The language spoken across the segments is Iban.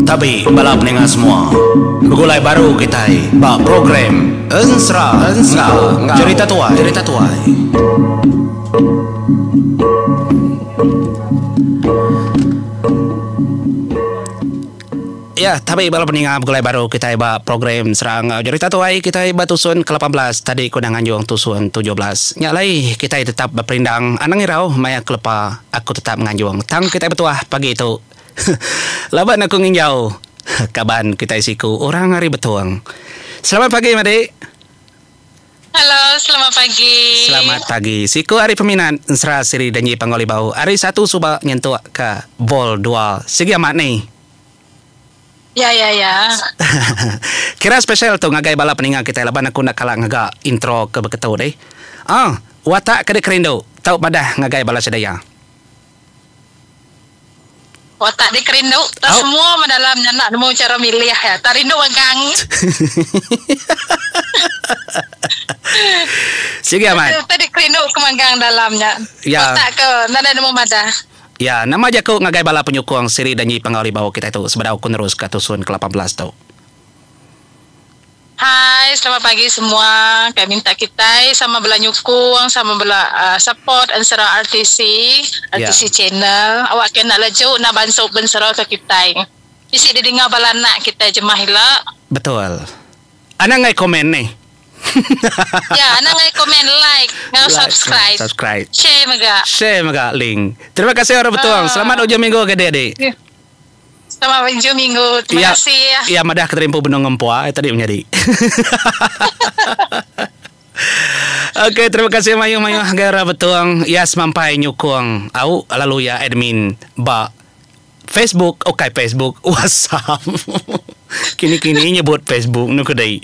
Tabi bala peninga semua. Begulai baru kitai ba program Ensera enggau Jerita Tuai. Jerita Tuai. Ya, tabi bala peninga begulai baru kitai ba program Serang enggau Jerita Tuai kitai ba tusun ke 18 tadi ku udah nganjung tusun 17. Nya alai kitai tetap beperindang anang irau maya kelepa aku tetap nganjung tang kitai betuah pagi tu. Laban aku nginjau kaban kitai siku orang ari Betong. Selamat pagi madik. Hello, selamat pagi. Selamat pagi. Siku ari peminat ensera siri Danji Panggau Libau ari satu suba nyentuk ke vol dua. Sigi amat ni. Ya ya ya. Kira special tu ngagai bala peninga kitai laban aku enda kala ngaga intro ke beketu deh. Ah, watak ke dikerindu tau madah ngagai bala sida iya. Watak dikerindu tak oh. semua meh dalam nya enda nemu chara milih iya. Tak rindu magang. Sigi amat. Tak dikerindu ke magang dalam nya. Ya. Watak ke nadai nemu madah. Ya, nama jaku ngagai bala penyukung siri Danji Panggau Libau kitai tu sebedau ku neruska tusun ke 18 tu. Hai, selamat pagi semua. Kai minta kitai sama bela nyukung, sama bela uh, support ensera RTC, RTC yeah. channel. Awak ke nak leju nak bantu bensera ke kitai. Bisi didinga bala anak kitai jemah ila. Betul. Anang ngai komen nih. Ya, anang ngai komen, like, ngau like, subscribe. Subscribe. Share mega. Share mega link. Terima kasih orang betul. Uh, Selamat ujung minggu ke adik. Yeah. Selamat ujung minggu. Terima ya, kasih. Ya, madah keterimpu benung ngempua eh, tadi menyadi. Okey, terima kasih mayuh-mayuh gara betul. Ya semampai nyukung au lalu ya admin ba Facebook ukai Facebook WhatsApp. Kini-kini nyebut Facebook nu kedai.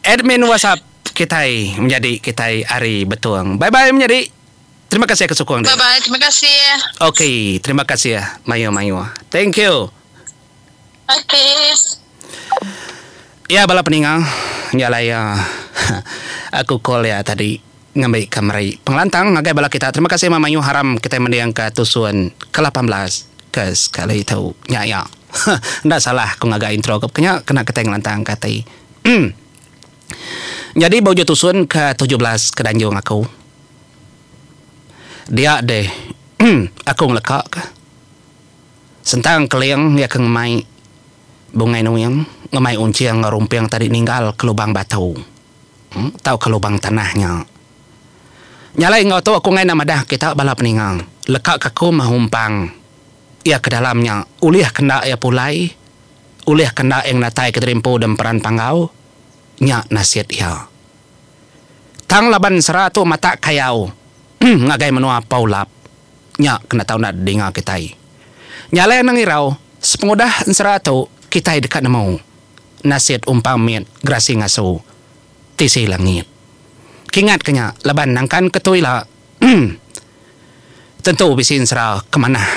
Admin WhatsApp kitai menyadi kitai ari Betong. Bye bye menyadi. Terima kasih ke sukung dia. Bye bye, terima kasih. Okey, terima kasih mayuh-mayuh. Thank you. Okey. Ya bala peninga, nya alai aku call iya tadi. Ngambika meri pengelantang ngagai bala kita. Terima kasih mayuh aram kitai mendingka tusun ke 18 ke sekali tu. Nya iya. Enda salah ku ngaga intro ke nya kena kitai ngelantangka ati. Nyadi ba ujung tusun ke 17 ke danjung aku. Dia deh aku ngeleka ka sentang keling iya ke ngemai Bungai Nuing ngemai Unching enggau Rumping tadi ninggal ke lubang batu. Tauka lubang tanah nya. Nya alai enggau tu aku enggai enda madah kita bala peninga. Leka ke aku meh umpang iya ke dalam nya ulih ke enda iya pulai, ulih ke enda iya ngenatai ke diri empu demperan panggau, nya nasit iya. Tang laban sera tu matak kayau ngagai menua Pau Lap nya kena tau enda dinga kitai. Nya alai anang irau sepengudah ensera tu kitai deka nemu. Nasit umpang mit gerasi ngasu tisi langit. Kingat ke nya laban nangkan ke tu ila tentu bisi ensera ke manah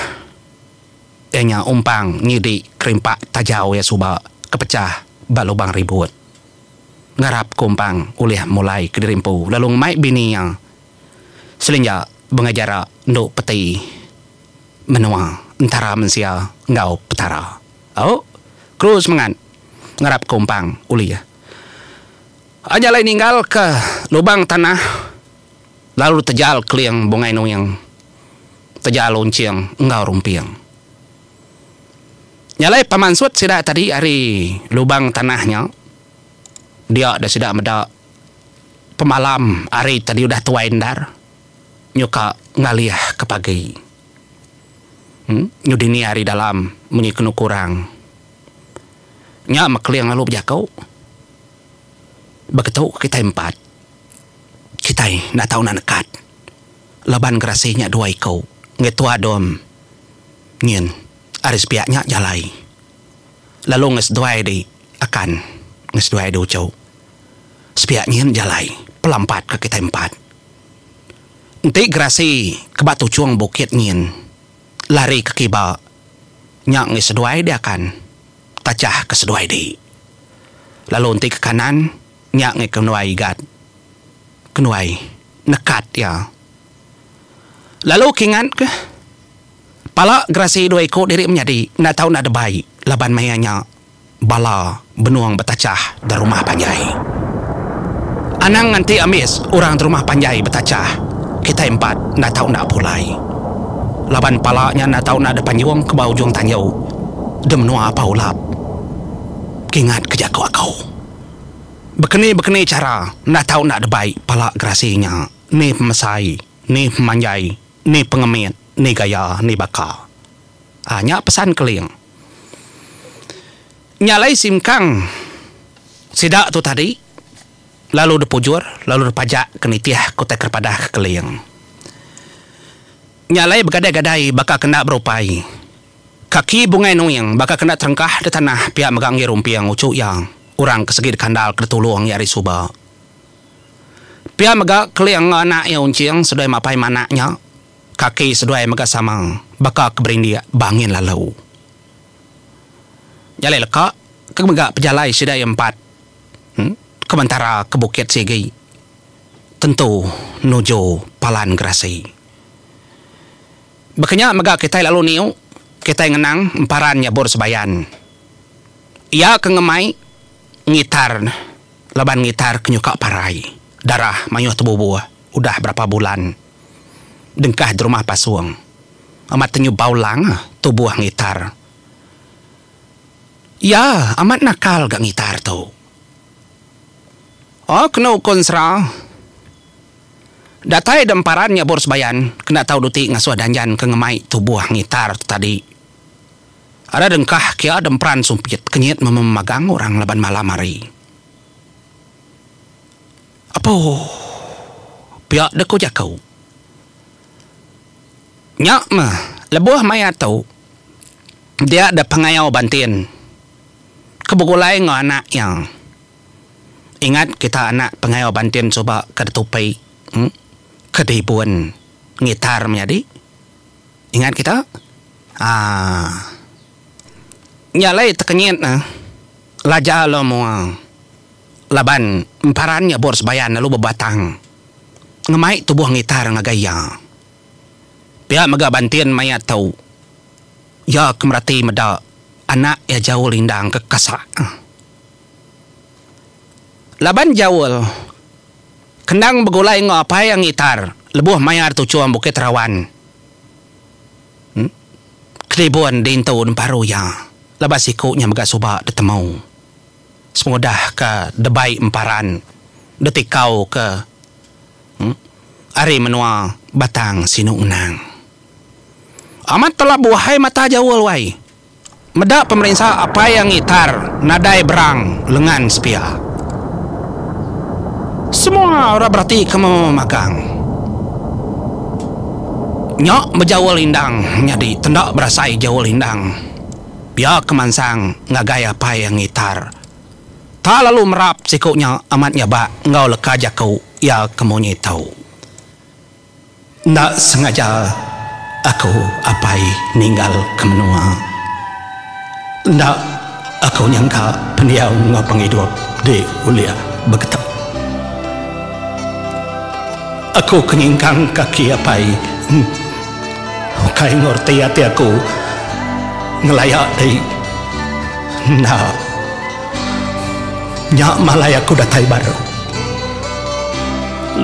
iya nya umpang nyidi kerimpak tajau iya suba ke pechah ba lubang ribut. Ngarap ke umpang ulih mulai kediri empu lalu ngemai bini iya selinja bengajara endu peti menua entara mensia enggau Petara. Au. Kru semengat ngarap ke umpang ulih. Aja alai ninggal ke lubang tanah lalu tejal keling bungai nuing, tejal unching enggau rumping. Nya alai pemansut sida tadi ari lubang tanah nya dia da sida meda pemalam ari tadi udah tuai endar nyuka ngalih ke pagi. Nyu dini ari dalam munyi kenu kurang. Nya meh Keling lalu bejaku. Beketu kitai empat. Kitai enda tau enda nekat. Laban gerasi nya dua iku enggai tua dom nyin ari sepiak nya jalai. Lalu enggai seduai di akan enggai seduai di uchu. Sepiak nyin jalai pelampat ke kitai empat. Enti gerasi ke ba tuchung bukit nyin lari ke kiba nya enggi seduai di akan tachah ke seduai di. Lalu enti ke kanan nya enggi kenuai igat kenuai nekat iya. Lalu ke ingat ke. Pala gerasi dua iku diri menyadi enda tau enda debai laban maya nya bala benung betachah da rumah panjai. Anang nganti ambis orang da rumah panjai betachah, kitai empat enda tau enda pulai. Laban pala nya enda tau enda dipanjung ke ba ujung tanju da menua Pau Lap. Kingat ke jaku aku. Bekeni-bekeni chara enda tau enda debai pala gerasi nya ni pemesai, ni pemanjai, ni pengemit, ni gaya, ni baka. Aa nya pesan Keling. Nya alai simkang sida tu tadi lalu dipujur lalu dipajak ke nitih ke utai ke dipadah ke Keling. Nya alai begadai-gadai baka ke enda berupai. Kaki Bungai Nuing baka ke enda terengkah di tanah pia mega enggi Rumping uchu iya orang ke segi dikandal ke ditulung iya ari suba. Pia mega Keling enggau anak iya Unching seduai mapai manak nya kaki seduai mega sama baka ke berindik ba angin lalu. Jalai leka ke mega pejalai sida iya empat ke mentara ke bukit sigi tentu nuju Palan Gerasi. Baka nya mega kitai lalu niu, kitai ngenang emparan nyabur sebayan. Iya ke ngemai ngitar laban ngitar ke nyuka parai, darah mayuh tebubuh udah berapa bulan dengkah di rumah pasung. Amat tenyu bau lang tubuh ngitar. Iya amat nakal ga ngitar tu. Oh kenu ku ensera. Datai da emparan nya bor sebayan kena tau duti ngasuh danjan ke ngemai tubuh ngitar tu tadi. Ada dengkah kia da emperan sumpit kenyit mememagang orang laban malam hari. Apo pia deh ko jaku. Nya meh lebuh maya tu dia da pengayau Bantin ke begulai enggau anak iya. Ingat kita anak pengayau Bantin suba ke ditupi ke dibun ngitar menyadi. Ingat kita? Aa. Nya alai tekenyit ne Laja lo mua laban emparan nya bor sebayan lalu bebatang ngemai tubuh ngitar ngagai iya. Pia mega Bantin maya tu iya ke merati meda anak iya Jaul Indang ke kasak. Laban Jaul kendang begulai enggau apai iya ngitar lebuh mayar tuchum Bukit Rawan Kelibun diintu nemparu iya laban siku nya mega suba ditemu sepengudah ke debai emparan detikau ke ari menua Batang Sinu Ngenang. Amat telabuh ai mata Jaul wai. Meda pemerinsa apai iya ngitar nadai berang lengan sepia. Semua orang berati ke memagang. Nya bejaul indang nyadi tenda berasai jaul indang. Pia ke mansang ngagai apai iya ngitar. Ta lalu merap siku nya amat nyabak enggau leka jaku iya ke munyi tu. Enda sengaja aku apai ninggal ke menua. Enda aku nyangka pendiau enggau pengidup di ulih beketu. Aku ke nyingkang kaki apai ukai enggau reti ati aku ngelaya di enda. Nya malai aku datai baru.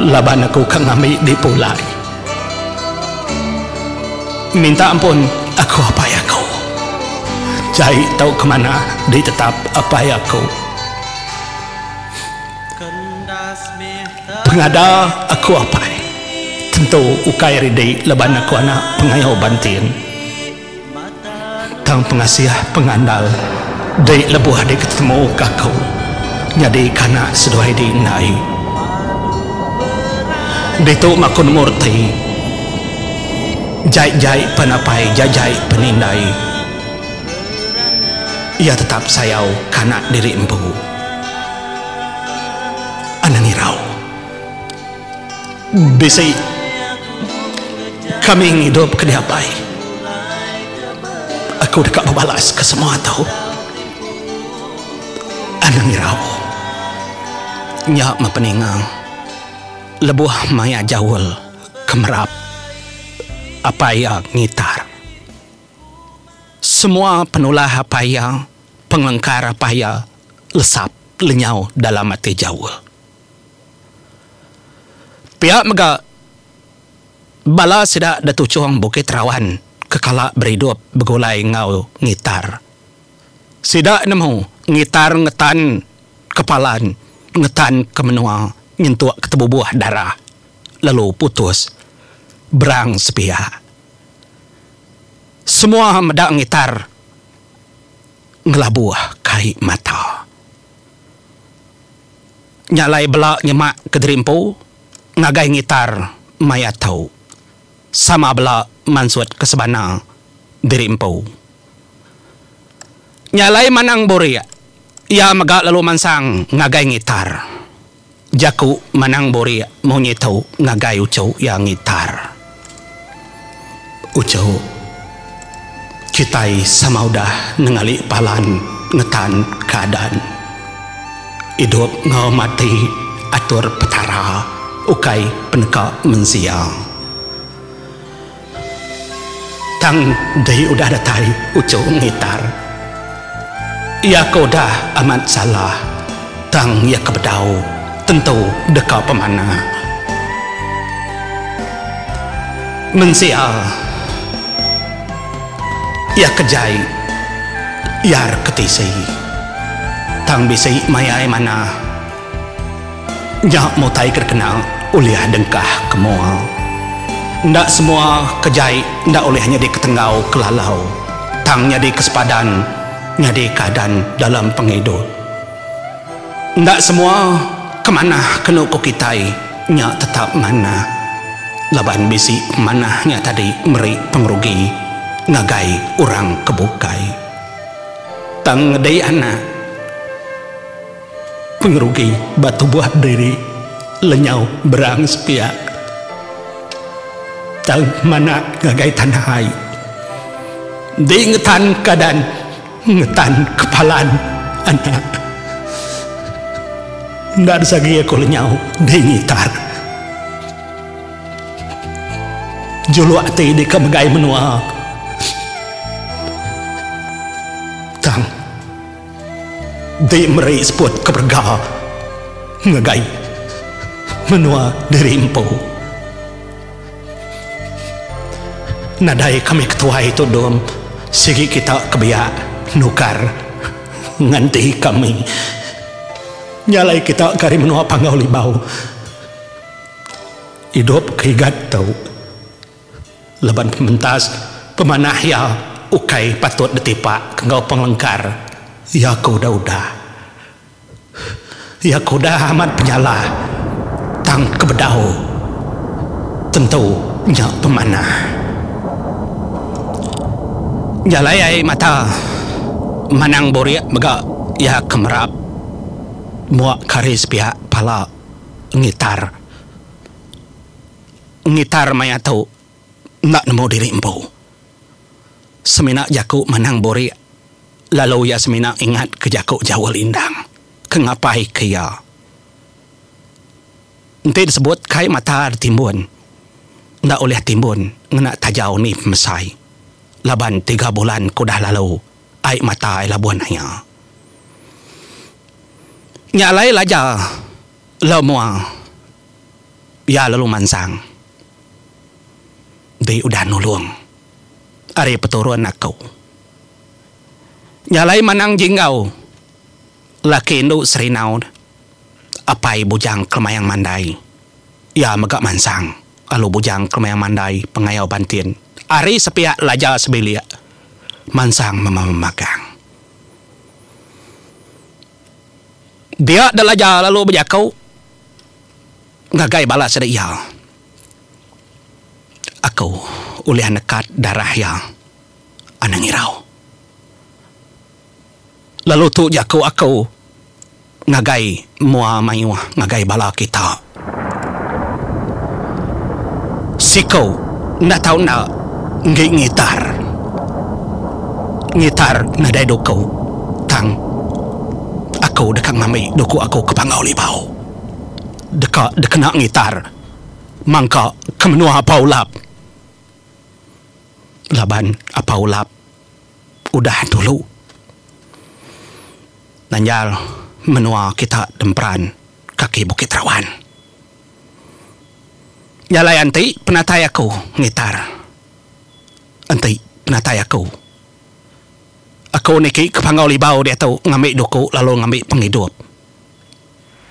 Laban aku ka ngambi di pulai. Minta ampun aku apai aku. Jai tau ke manah di tetap apai aku. Pengada aku apai. Tentu ukai ridi laban aku anak pengayau Bantin. Tang pengasih pengandal di lebuh di ketemu ka aku nyadi ka anak seduai di indai. Ditu meh aku nemu reti jai jai pen apai jai jai pen indai iya tetap sayau ka anak diri empu. Anang irau. Bisi kami ngidup ke diapai. Aku deka bebalas ke semua tu. Anang irau. Nya meh peninga lebuh maya Jaul ke merap apai iya ngitar. Semua penulah apai iya, pengelengkar apai iya lesap lenyau dalam ati Jaul. Pia mega bala sida da tuchung Bukit Rawan ke kala beridup begulai enggau ngitar. Sida nemu ngitar ngetan ke palan ngetan ke menua nyentuk ke tebubuh darah lalu putus berang sepiak. Semua meda ngitar ngelabuh kai mata. Nya alai bela nyemak kediri empu ngagai ngitar maya tu. Sama bela mansut ke sebana diri empu. Nya alai Manang Burik iya mega lalu mansang ngagai ngitar. Jaku Manang Burik munyi tu ngagai uchu iya ngitar. Uchu, kitai sama udah nengali palan ngetan keadaan. Idup enggau mati atur Petara ukai peneka mensia. Tang dei udah datai uchu ngitar. Iya ke udah amat salah tang iya ke bedau tentu deka pemanah. Mensia iya ke jai iyar ke tisi tang bisi maya iya manah nya mutai ke dikena ulih dengkah ke mua. Enda semua ke jai enda ulih nyadi ke tenggau ke lalau tang nyadi ke sepadan nyadi ke adan dalam pengidup. Enda semua ke manah kenu ku kitai nya tetap manah laban bisi pemanah nya tadi meri pengerugi ngagai orang ke bukai. Tang ngedi anak pengerugi ba tubuh diri lenyau berang sepiak tang manah ngagai tanah ai. Enti ngetan keadaan. Ngetan kepalan anak. Enda disagi aku lenyau dei ngitar. Juluk ati deka megai menua. Tang dei meri seput ke berega ngagai menua diri empu. Nadai kami ketuai tu dom sigi kita ke biak nukar nganti kami. Nya alai kita ke ari menua Panggau Libau idup ke igat tu laban pementas pemanah iya ukai patut ditipak enggau pengelengkar iya ke udah-udah. Iya ke udah amat penyalah tang ke bedau tentu nya pemanah. Jalai ai mata Manang Burik mega iya ke merap muak ke ari sepiak pala ngitar. Ngitar maya tu enda nemu diri empu. Semina jaku Manang Burik lalu iya semina ingat ke jaku Jaul Indang ke ngapai ke iya. Enti disebut kai mata ditimbun enda ulih timbun ngena tajau ni pemesai laban tiga bulan ke udah lalu ai mata ai labuh naya. Nya alai Laja lau mua iya lalu mansang di udah nulung ari peturun aku. Nya alai Manang Jinggau laki indu Serinau apai Bujang Kelemayang Mandai. Iya mega mansang lalu Bujang Kelemayang Mandai pengayau Bantin ari sepiak Laja sebilik mansang memagang. Dia da Laja lalu bejaku ngagai bala sida iya. Aku ulih nekat darah iya. Anang irau. Lalu tu jaku aku ngagai mua mayuh ngagai bala kita. Siku enda tau enda enggi ngitar. Ngitar nadai duku tang aku deka ngambi duku aku ke Panggau Libau. Deka dikena ngitar mangka ke menua Apau Ulap. Laban Apau Ulap. Udah dulu. Nanjal menua kita demperan kaki Bukit Rawan. Nya alai enti penatai aku ngitar. Enti penatai aku. Aku niki ke Panggau Libau diatu ngambi duku lalu ngambi pengidup.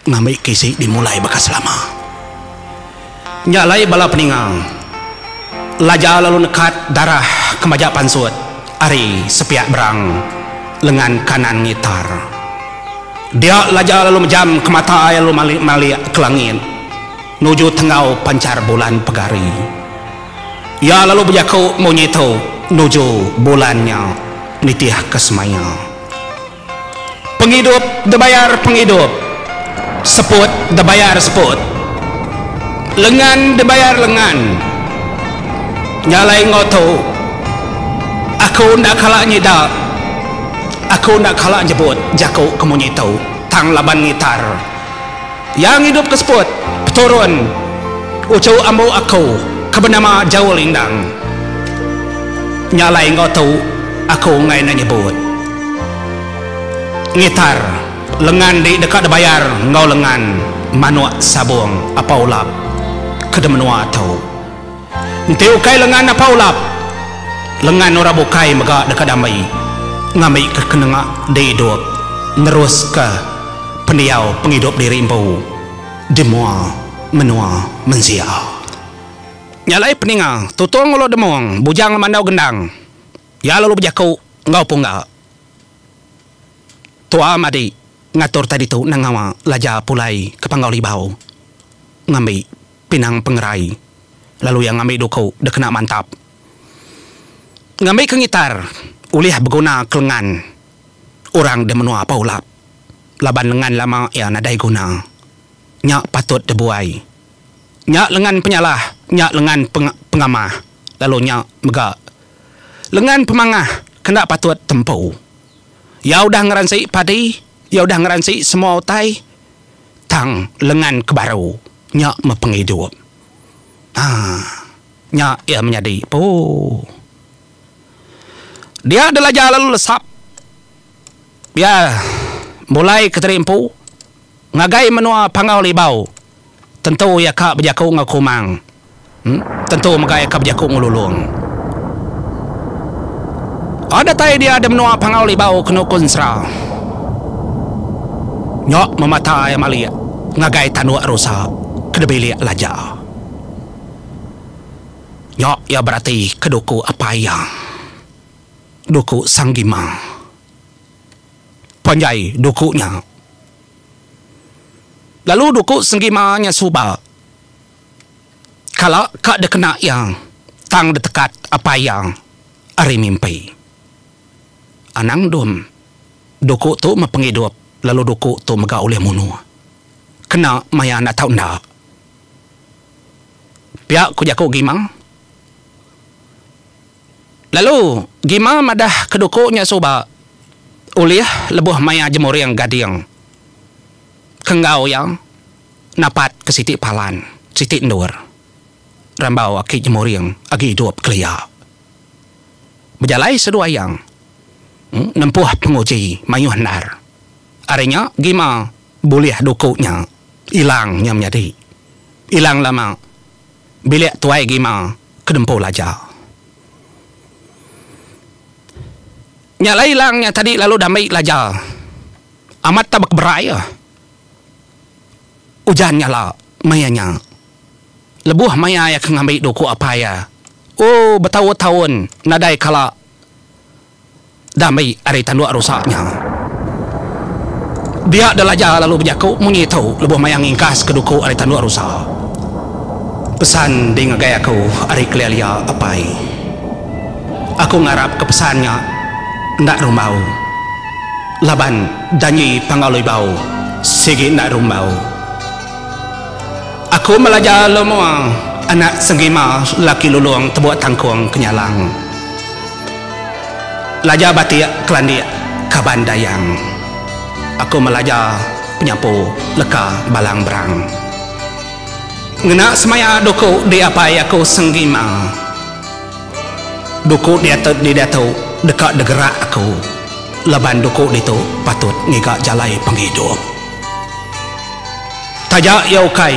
Ngambi kisi dimulai baka selama. Nya alai bala peninga Laja lalu nekat darah ke majak pansut ari sepiak berang lengan kanan ngitar. Dia Laja lalu mejam ke mata iya lalu malik-malik ke langit nuju tenggau panchar bulan pegari. Iya lalu bejaku munyi tu nuju bulan nya nitihka semaya. Pengidup debayar pengidup. Seput debayar seput. Lengan debayar lengan. Nya alai enggau tu, aku enda kala nyida, aku enda kala nyebut jaku ke munyi tu tang laban ngitar. Iya ngidupka seput peturun uchu ambu aku ke benama Jaul Indang. Nya alai enggau tu aku enggai enda nyebut. Ngitar lengan di deka dibayar enggau lengan manuk sabung Apau Ulap ke di menua tu. Enti ukai lengan Apau Ulap, lengan orang bukai mega deka diambi ngambika kenenga di idup neruska pendiau pengidup diri empu di mua menua mensia. Nya alai peninga Tutong Ulu Demong Bujang Lemandau Gendang iya lalu bejaku enggau Pungga. Tua madi ngatur tadi tu nang ngawa Laja pulai ke Panggau Libau ngambi pinang pengerai lalu iya ngambi duku dikena mantap. Ngambi ke ngitar ulih beguna ke lengan orang di menua Pau Lap. Laban lengan lama iya nadai guna. Nya patut dibuai. Nya lengan penyalah, nya lengan pengamah lalu nya mega lengan pemangah ke enda patut tempu. Iya udah ngeransi padi, iya udah ngeransi semua utai tang lengan ke baru nya meh pengidup. Haa nya iya menyadi. Poo. Dia delajar lalu lesap. Iya mulai ke teri empu ngagai menua Panggau Libau tentu iya ka bejaku enggau Kumang. Tentu mega iya ka bejaku enggau Lulong. Ka datai dia di menua Panggau Libau kenu ku ensera. Nya memata iya malik ngagai tanduk rusa ke dibilik Laja. Nya iya berati ke duku apai iya. Duku Sanggima. Panjai duku nya. Lalu duku Senggima nya suba kala ka dikena iya tang ditekat apai iya ari mimpi. Anang dum, duku tu meh pengidup lalu duku tu mega ulih munuh. Kena maya enda tau enda. Pia ku jaku Gima. Lalu Gima madah ke duku nya suba ulih lebuh maya jemuring gading ke enggau iya napat ke siti palan, siti endur rambau aki jemuring agi idup kelia. Bejalai seduai iya nempuh penguji mayuh endar. Ari nya Gima bulih duku nya ilang nya menyadi. Ilang lama bilik tuai Gima. Ke dempu Laja. Nya alai lang nya tadi lalu dambi Laja. Amat tak bekeberai ah. Ujan nyala maya nya. Lebuh maya iya ke ngambi duku apai iya. Oh betaun-taun nadai kala Dambi ari tanduk rusa nya. Dia delaja lalu bejaku munyi tu lebuh maya ngingkas ke duku ari tanduk rusa. Pesan di ngagai aku ari kelia-lia apai. Aku ngarap ke pesan nya enda rumbau. Laban janji Panggau Libau sigi enda rumbau. Aku melajar lumua anak Senggima laki Lulong Tebuk Tangkung Kenyalang. Laja batik kelandik kaban dayang. Aku melaja penyapu leka balang berang. Ngena semaya duku di apai aku Senggima. Duku diatu di diatu. deka degerak aku laban duku ditu patut ngiga jalai pengidup. Taja iya ukai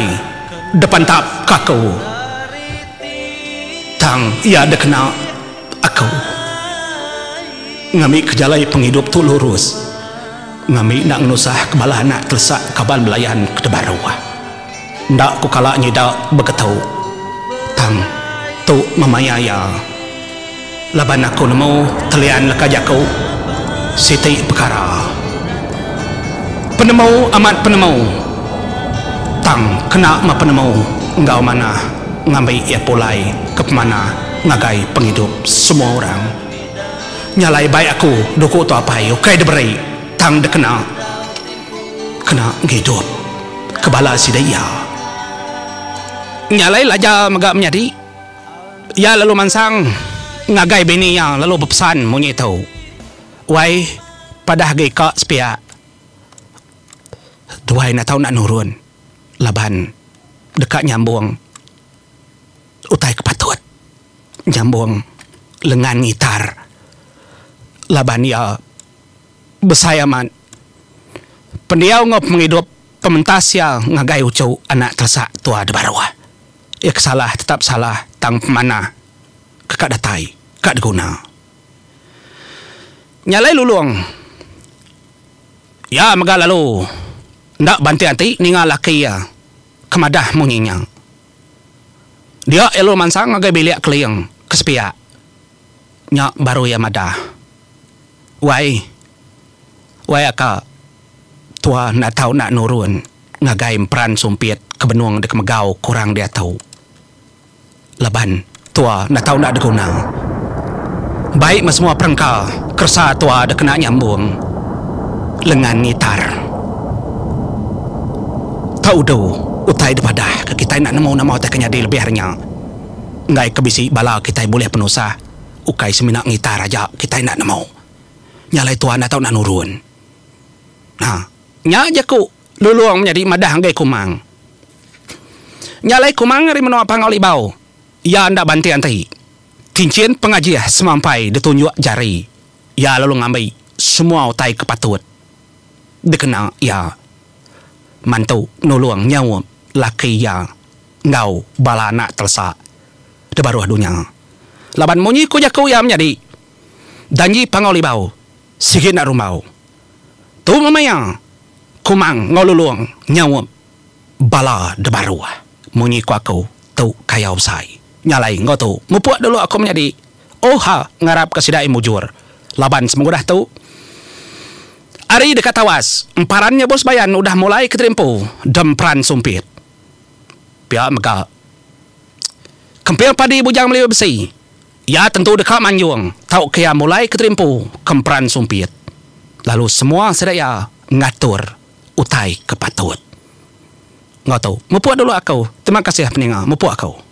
depantap ka aku tang iya dekena aku ngambi ke jalai pengidup tu lurus ngambi enda ngenusah ke bala anak telesak kaban belayan ke tebaruh. Enda ku kala nyida beketu. Tang tu memaya iya. Laban aku nemu telian leka jaku siti pekara. Penemu amat penemu. Tang kena meh penemu enggau manah ngambi iya pulai ke pemanah ngagai pengidup semua orang. Nya alai bai aku duku tu apai ukai diberi tang dikena kena ngidup ke bala sida iya. Nya alai Laja mega menyadi. Iya lalu mansang ngagai bini iya lalu bepesan munyi tu, Wai, padah agi ka sepiak. Tuai enda tau enda nurun laban deka nyambung utai ke patut. Nyambung lengan ngitar laban iya besai amat pendiau enggau pengidup pementas iya ngagai uchu anak telesak tua debaruh. Iya ke salah tetap salah tang pemanah ke ka datai ka diguna. Nya alai Lulong iya mega lalu enda banting ati ninga laki iya ke madah munyi nya. Dia iya lalu mansang ngagai bilik Keling ke sepiak. Nya baru iya madah, Wai, wai aka tua enda tau enda nurun. Ngagai emperan sumpit ke benung deka megau kurang diatu. Laban tua enda tau enda diguna. Bai meh semua perengka keresa tua dikena nyambung lengan ngitar. Tau udu utai dipadah ke kitai enda nemu nama utai ke nyadi lebih ari nya. Enggai ke bisi bala kitai bulih penusah ukai semina ngitar aja kitai enda nemu. Nya alai tua enda tau enda nurun. Ha. Nya jaku Lulong menyadi madah ngagai Kumang. Nya alai Kumang ari menua Panggau Libau. Iya enda banting enti. Tinchin pengajih semampai ditunjuk jari. Iya lalu ngambi semua utai ke patut dikena iya mantu nulung nyaup laki iya enggau bala anak telesak di baruh dunya. Laban munyi ku jaku iya menyadi danji Panggau Libau sigi enda rumbau. Tu maya Kumang enggau Lulong nyaup bala debaruh. Munyi ku aku, tu kayau besai. Nya alai enggau tu, mupuk dulu aku menyadi. Oha ngarapka sida iya mujur. Laban semengudah tu, ari deka tawas, emparan nya bos bayan udah mulai ke terimpu demperan sumpit. Pia mega, kemping padi bujang meliu besi. Iya tentu deka manjung tauka iya mulai keterimpu ke emperan sumpit, lalu semua sida iya ngatur utai ke patut. Enggau tu, mupuk dulu aku. Terima kasih peninga mupuk aku.